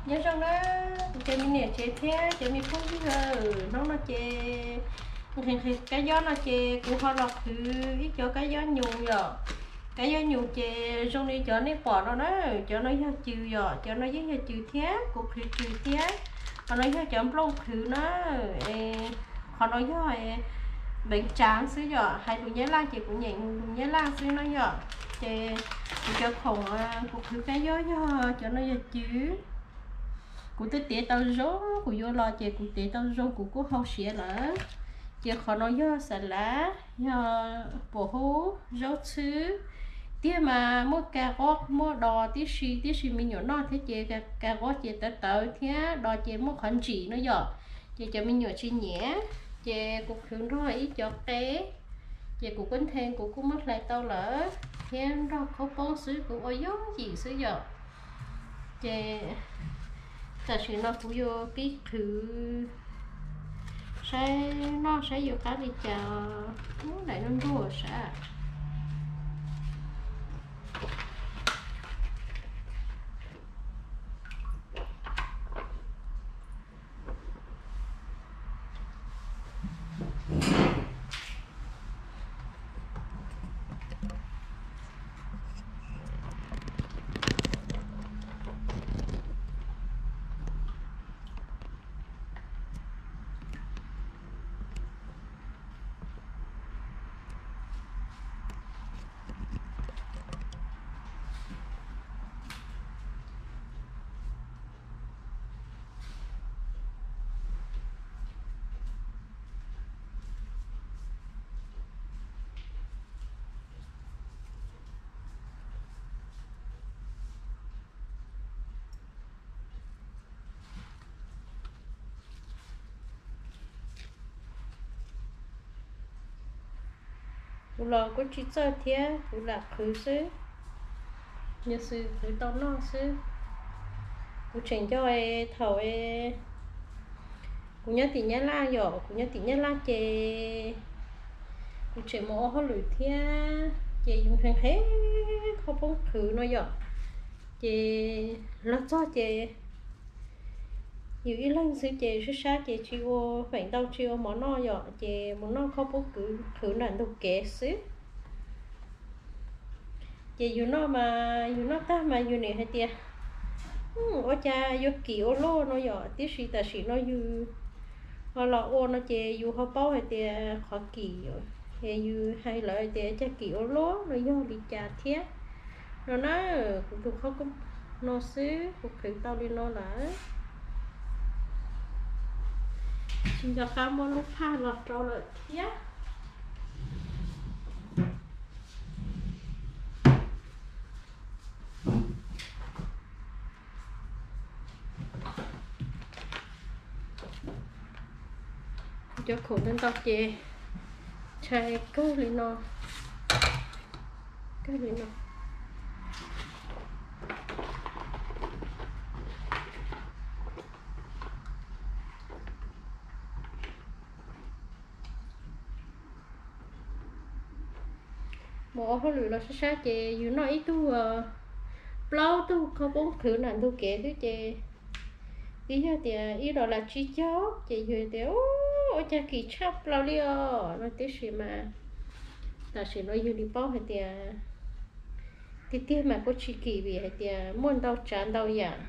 Nyob zoo na, kuv cov me niam tsev thiab cov me phooj ywg, hnub no ces nqhis nqhis kab yob no ces kuv ho los qhwv ib cov kab yob nyus yom. Kab yob nyus ces zoo li cov nej pom no na, cov no yog cws yom, cov no yeej yog cws thiab, kuv qhwv cws thiab. Qhov no yog cov nplooj qhwv na, qhov no yog npeev tsaav xwb yom, hais lus Nyab Laj ces kuv nyeem lus Nyab Laj xwb no yom. Ces kuv cov khoom kuv qhwv kab yob yog cov no yog cws. Kuv twb tev tau zoo, kuv yuav los ces kuv tev tau zoo kuv kuj hau siav lawm. Ces qhov no yog xas lav, yog puas hub, zaub txhwb, tiag mas muaj ka qob muaj dos tib si, tib si me nyuam noj thiab ces ka qob ces tawv tawv thiab dos ces muaj qhov ntsim no yom. Ces cov me nyuam tsis nyiam, ces kuv qhwv nrog ib cov qe, ces kuv kuj nthe kuv kuj muab hlais tau lawm thiab nrog khaub poob xwb, kuv ua yooj yim xwb yom. Ces tam sim no kuv yuav pib qhwv saib noj saib yuav qab li cas. Ub, daim no nruj sav. Kuv los kuj tsis txawj thiab, kuv lam qhwv xwb, yog xwm qhwv tau noj xwb. Kuv tseem nco thaum kuv nyob tim Nyab Laj yom, kuv nyob tim Nyab Laj ces kuv tseem mus ua hauj lwm thiab, ces yus nqhis nqhis khaub poob qhwv no yom, ces los txog ces yus ib leeg xwb ces sab sab ces tsis ua feem ntau tsis ua mov noj yom, ces mus noj khaub poob qhwv nram ntug kev xwb. Ces yus noj mas yus noj tag mas yus nim hais tias ua cas yuav kim ua luaj no yom, tiam sis tam sim no yus ho los ua no ces yus ho paub hais tias qhov kim, ces yus hais lawv hais tias cas kim ua luaj no yog li cas thiab no na. Kuv tus qhaub poob no xwb kuv qhwv tau li no lawm, tsis nco qab muab lub phaj los rau lawm thiab. Cov khoom ntau ntau ces ntshai kawg li no, kawg li no. Mus ua hauj lwm los sab sab ces yus noj ib tug, plaub tug khaub poob qhwv nram ntug kev xwb ces twb yog tias ib dollar tsib caug ces yus tias ua cas kim tshaj plaws li os no, tiam sis mas tam sim no yus li paub hais tias tiag tiag mas kuj tsis kim vim hais tias muaj ntau tsav ntau yam.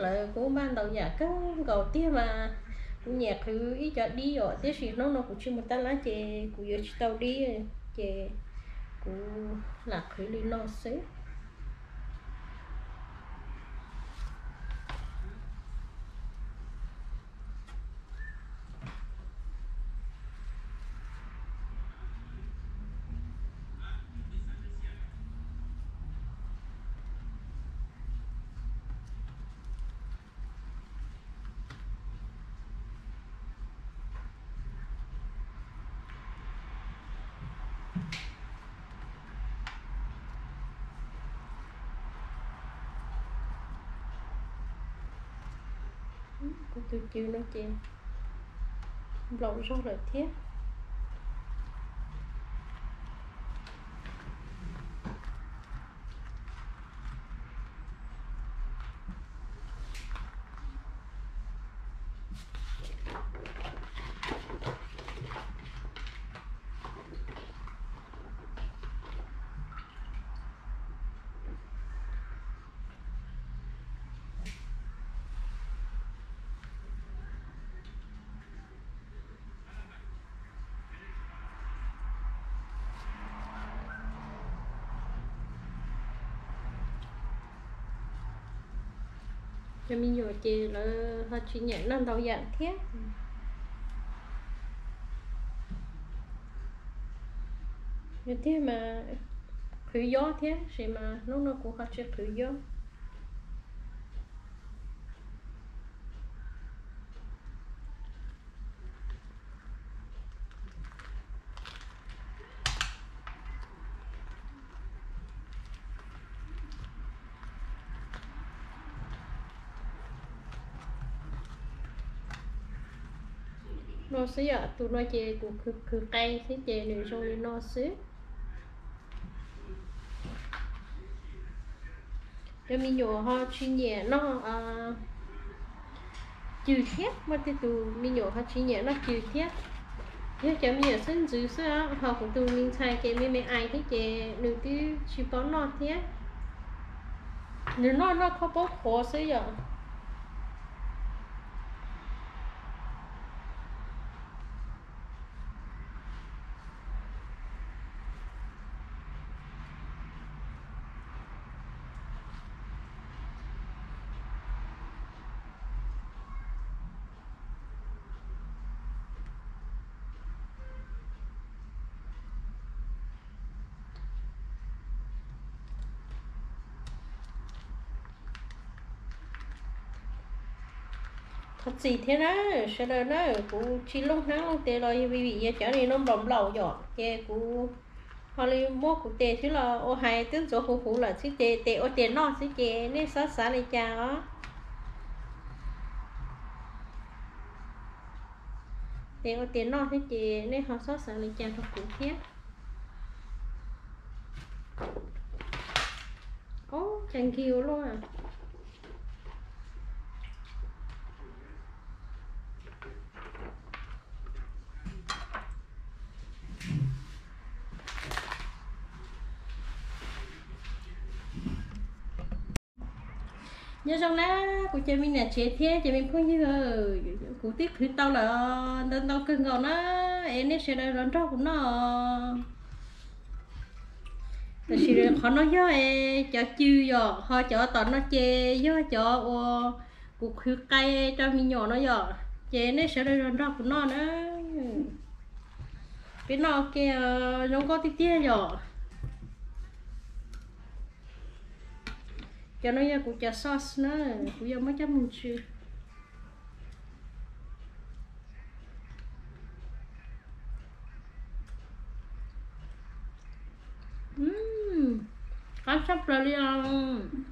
Lawv kuj maj ntau yam kawg nkaus tiag mas kuv nyiam qhwv ib co dib os, tiam sis hnub no kuv tsis mus tab lab ces kuv yuav tsis tau dib, ces kuv lam qhwv li no xwb. Kuv tus cw no ces nplaum zog lawm thiab. Cov me nyuam ces lawv ho tsis nyiam noj ntau yam thiab. Yog tiag mas qhwv yob thiab, tab sis mas hnub no kuv ho tsis qhwv yob. No xwb yom, tus no ces kuv khwv khwv qe xwb ces nws zoo li no xwb. Cov me nyuam ho tsis nyiam noj cws thiab, muaj tej tus me nyuam ho tsis nyiam noj cws thiab. Yog cov me nyuam xeeb ntxwv xwb, ho kuv tus me ntxhais ces me me ais thiab ces nws twb tsis paub noj thiab. Nws noj noj khaub poob qhuav xwb yom. Thov txim thiab na, sawv daws na, kuv tsis looj hnab looj tes los yog vim yog cov ni no nplaum nplaum yom, ces kuv ho li muab kuv tes xwb los ua hais twb ntxuav huv huv lawm xwb ces tes ua tes noj xwb ces nej xob xav li cas os. Tes ua tes noj thiab ces nej ho xob xav li cas rau kuv thiab. Ub, cas nkig ua luaj. Nyob zoo na, kuv cov me niam tsev thiab cov me phooj ywg, kuv twb qhwv tau lawm ntau ntau kawg nkaus na, es nej sawv daws los nrog kuv noj. Tab sis qhov no yog cov cws yom, ho cov tom no ces yog cov uas kuv qhwv qe rau me nyuam no yom, ces nej sawv daws los nrog kuv noj na. Peb noj ua ke, zoo nkauj tiag tiag yom. Cov no yog kuv cov sauce na, kuv yuav muab coj mus ntsw. Qab tshaj plaws li os.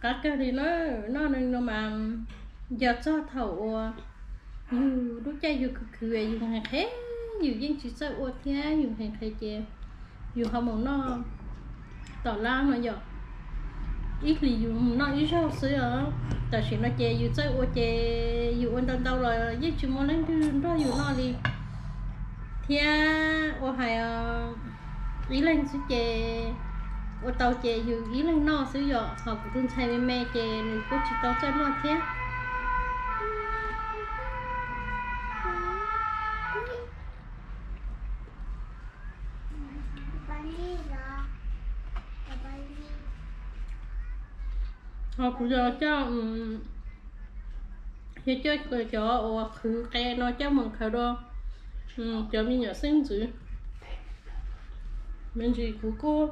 Qab kawg li na, noj neeg no mas yog txog thaum uas yus lub caij yus khwv khwv yus nqhis nqhis, yus yeej tsis txawj ua thiab yus nqhis nqhis ces yus ho mus noj tom lab no yom, ib hlis yus mus noj ib zaug xwb os. Tam sim no ces yus txawj ua ces yus ua ntau ntau los yeej tsis muaj leej twg nrog yus noj li thiab. Ua hais ib leeg xwb ces ua tau ces yus ib leeg noj xwb yom, ho kuv tus ntxhais me me ces nws kuj tsis tau txawj noj thiab. Ho kuv yog coj, yog coj cov uas qhwv qe no coj mus khaws rau cov me nyuam xeeb ntxwv. Me ntsis kuv kuj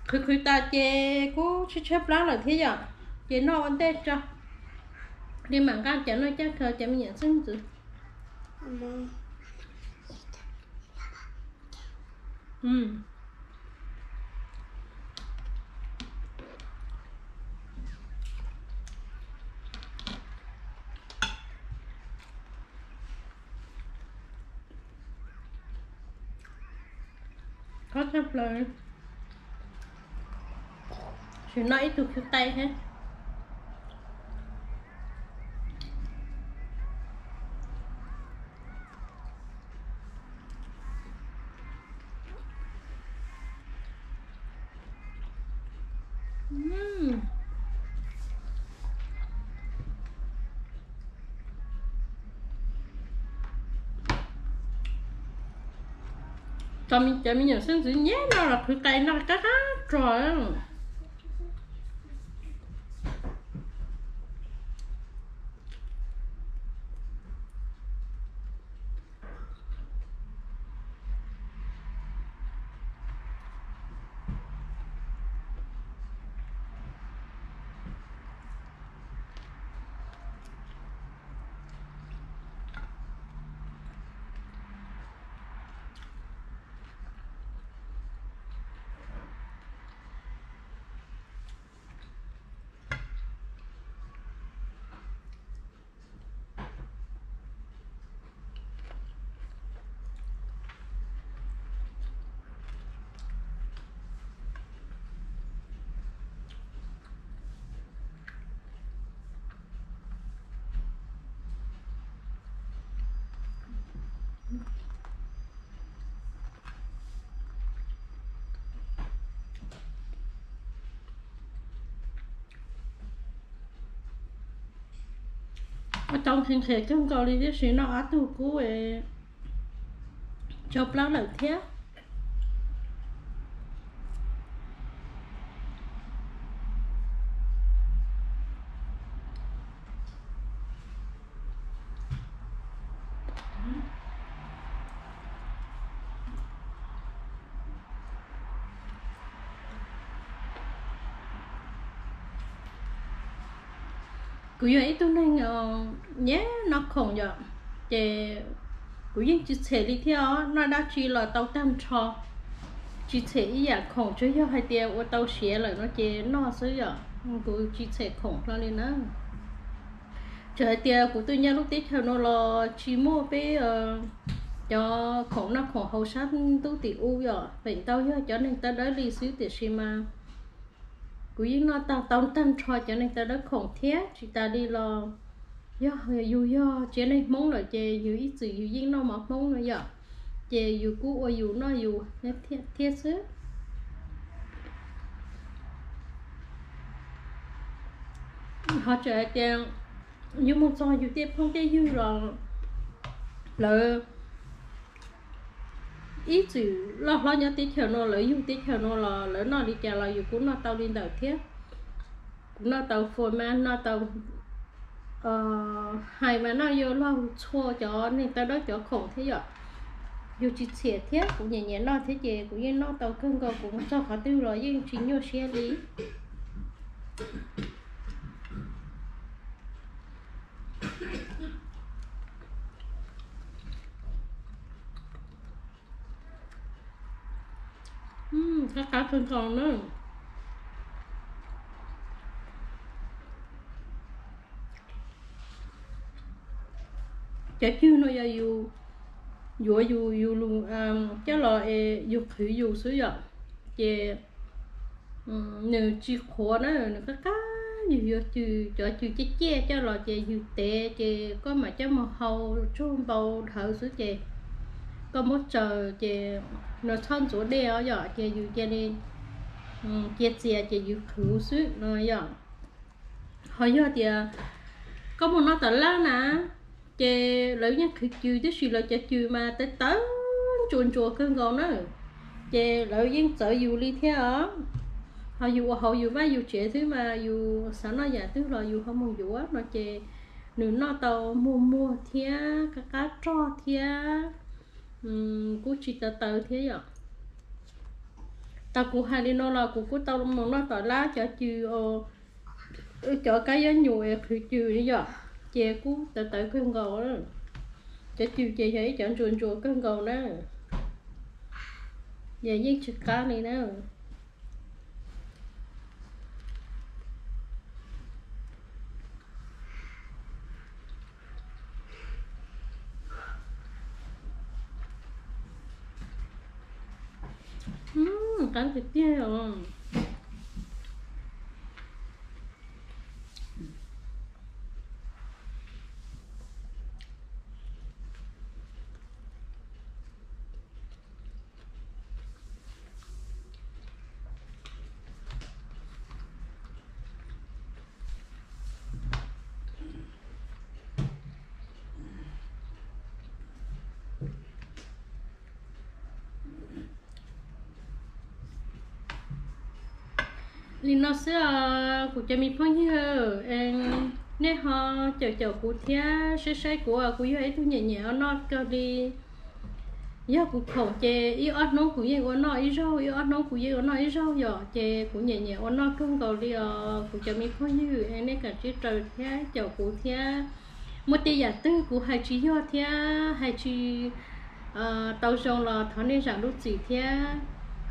Qhwv qhwv tas ces kuj tshiab tshiab plab lawm thiab yom, ces noj ua ntej tso, li mam nqa cov no coj khaws cov me nyuam xeeb ntxwv. Qhov tshaj plaws, sim noj ib tug khwv qe thiab. Cov me nyuam xeeb ntxwv nyiam no los khwv qe noj qab qab rog. Ua tau nqhis nqhis kawg nkaus li tiam sis noj ob tug kub tsau plab lawm thiab. Kuv yog ib tug neeg nyiam noj khoom yom, ces kuv yeej tsis tshem li thiab os, noj dab tsi los tau tag nrho, tsis tshem ib yam khoom, tsuas yog hais tias ua tau siav lawm no ces noj xwb yom, kuv tsis tshem khoom hlo li na. Txawm hais tias kuv twb nyob lub teb chaws no los tsis muaj peb cov khoom noj khoom haus sab ntuj tim ub yom, feem ntau yog cov neeg tawv dawb li xwb tiam sis mas kuv yeej noj tag tau tag nrho cov neeg tawv dawb khoom thiab. Tsis tas li los yog yus yog tsev neeg Hmoob lawm ces yus ib txwm yus yeej noj mov Hmoob no yom, ces yus kuj ua yus noj yus thiab xwb. Ho txawm hais tias yus mus txog yus tej phooj tej ywg los lawv ib txwm loj hlob nyob teb chaws no, lawv yug teb chaws no los lawv noj li cas los yus kuj noj tau li ntawd thiab. Kuv noj tau fua mas noj tau hais mas noj yuav luag txhua cov neeg tawv dawb cov khoom thiab yom. Yus tsis tshem thiab, kuv nyiam nyiam noj thiab ces kuv yeej noj tau kawg nkaus, kuv mus txog qhov twg los yeej tsis nyuaj siab li. Qab qab kawg nkaus na. Cov cwg no yog yus yuav yus, yus coj los es yus qhwv yus xwb yom, ces nws tsis qhuav na, nws qab qab, yus yuav cwg, cov cwg ciaj ciaj coj los ces yus tev ces koj mam coj mus hau tsuag npau dhawv xwb ces koj muab tsaws ces nws txhob ntxuav dej os yom, ces yus cia li cia txias ces yus qhwv xwb no yom. Ho yog tias koj mus noj tom laj na, ces lawv yeej qhwv cwg tiam sis lawv cov cwg mas tawv tawv ntsuas ntsuas kawg nkaus na, ces lawv yeej txawv yus li thiab os. Ho yus ua hauv yus vaj yus tsev xwb mas yus xav noj yam twg los yus ho mus yuav no ces nws noj tau muag muag thiab qab qab rog thiab, kuj tsis tawv tawv thiab yom. Kuv hais li no los kuv kuj tau mus noj tom lab cov cws, cov kab yob nyuam es qhwv cws yom, ces kuj tawv tawv kawg nkaus. Cov cws ces yog ib cov ntsuas ntsuas kawg nkaus na, yeej tsis qab li na. Qab tiag tiag os. Li no xwb os kuv cov me phooj ywg, nej ho caum caum kuv thiab saib saib kuv, kuv yog ib tug nyiam nyiam ua noj kawg li. Yog kuv khoom ces ib ob hnub kuv yeej ua noj ib zaug, ib ob hnub kuv yeej ua noj ib zaug yom, ces kuv nyiam nyiam ua noj kawg nkaus li os kuv cov me phooj ywg, nej kav tsij raws thiab caum kuv thiab. Muaj tej yam twg kuv hais tsis yog thiab hais tsis tau zoo los thov nej zam lub txim thiab.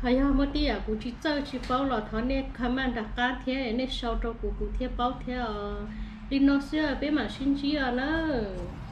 Ho yog muaj tej yam kuv tsis txawj tsis paub los thov nej comment nram qab thiab nej sau rau kuv, kuv thiaj paub thiab os. Li no xwb, peb mam sib ntsib os nawb.